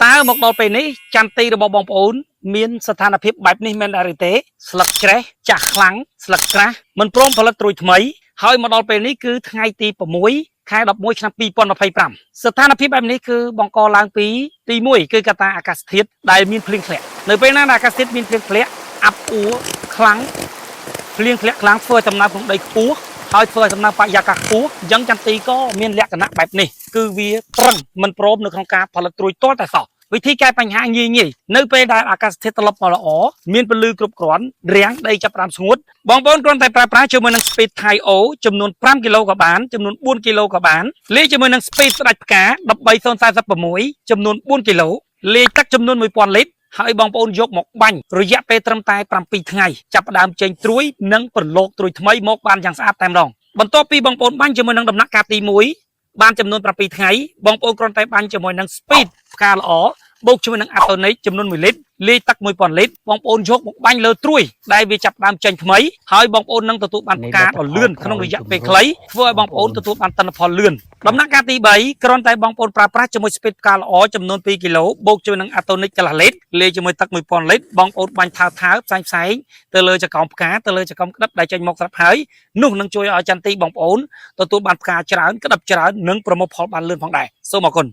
តើមកដល់ពេលនេះចន្ទទីរបស់បងប្អូនមានស្ថានភាពបែបនេះមែនដែរឬទេស្លឹកច្រេះចាស់ខ្លាំងស្លឹកក្រាស់មិនព្រមផលិតត្រួយថ្មីហើយមកដល់ពេលនេះគឺថ្ងៃទី6ខែ11ឆ្នាំ2025ស្ថានភាពបែបនេះគឺបង្កឡើងពីទី1គឺកត្តាអាកាសធាតុដែលមានភ្លៀងធ្លាក់នៅពេលណាដែលអាកាសធាតុមានភ្លៀងធ្លាក់អាប់អួរខ្លាំង ភ្លៀងធ្លាក់ខ្លាំងធ្វើឲ្យសំណើមក្នុងដីខ្ពស់ហើយធ្វើឲ្យសំណើមបរិយាកាសខ្ពស់អញ្ចឹងចន្ទីក៏មានលក្ខណៈបែបនេះគឺវាត្រឹងមិនព្រមនៅក្នុងការផលិតត្រួយទាល់តែសោះវិធីកែបញ្ហាងាយងាយនៅពេលដែលអាកាសធាតុត្រឡប់មកល្អមានពន្លឺគ្រប់គ្រាន់រាំងដីចាប់ផ្ដើមស្ងួតបងប្អូនគ្រាន់តែប្រើប្រាស់ជាមួយនឹង Speed Thai O ចំនួន5គីឡូក៏បានចំនួន4គីឡូក៏បានលាយជាមួយនឹង Speed ស្ដាច់ផ្កា13046ចំនួន4គីឡូលាយទឹកចំនួន1000លីត្រ ហើយបងប្អូនយកមកបាញ់រយៈពេលត្រឹមតែ7ថ្ងៃចាប់ផ្ដើមចេញត្រួយនិងប្រឡូកត្រួយថ្មីមកបានយ៉ាងស្អាតតែម្ដងបន្ទាប់ពីបងប្អូនបាញ់ជាមួយនឹងដំណាក់កាលទី1បានចំនួន7ថ្ងៃបងប្អូនគ្រាន់តែបាញ់ជាមួយនឹង speed ផ្កាល្អបូកជាមួយនឹង Atonic ចំនួន1លីត្រលាយទឹក1000លីត្របងប្អូនយកមកបាញ់លើត្រួយដែលវាចាប់ផ្ដើមចេញថ្មីហើយបងប្អូននឹងទទួលបានផ្កាដ៏លឿនក្នុងរយៈពេលខ្លីធ្វើឲ្យបងប្អូនទទួលបានទិន្នផលលឿនដំណាក់កាលទី3គ្រាន់តែបងប្អូនប្រើប្រាស់ជាមួយ speed ផ្កាល្អចំនួន2គីឡូបូកជាមួយនឹង Atonic កន្លះលីត្រលាយជាមួយទឹក1000លីត្របងប្អូនបាញ់ថើថើផ្សេងផ្សេងទៅលើចកោមផ្កាទៅលើចកោមក្តិបដែលចេញមកស្រាប់ហើយនោះនឹងជួយឲ្យចន្ទទីបងប្អូនទទួលបានផ្កាច្រើនក្តិបច្រើននិងប្រមូលផលបានលឿនផងដែរសូមអរគុណ។